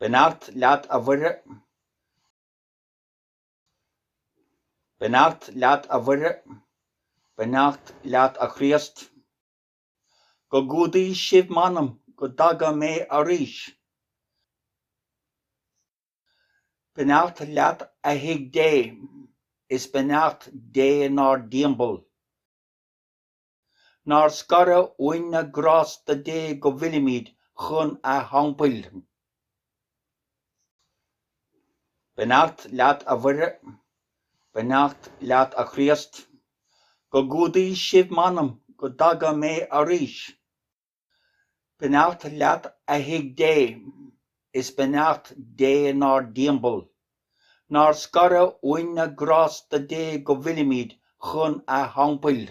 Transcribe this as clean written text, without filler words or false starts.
Beannacht leat a Mhuire. Beannacht leat a Mhuire, Beannacht leat a Chríost. Go gcumhdaí sibh m'anam go dtaga mé arís. Beannacht leat a thigh Dé, is beannacht Dé 'nár dtimpeall. Nár scara uainne grásta Dé go bhfillimid chun a theampaill. Beannacht leat a Mhuire, Beannacht leat a Chríost, Go gcumhdaí sibh m'anam go dtaga mé arís. Beannacht leat a thigh Dé, is beannacht Dé 'nár dtimpeall. Nár scara uainne grásta Dé go bhfillimid chun a theampaill.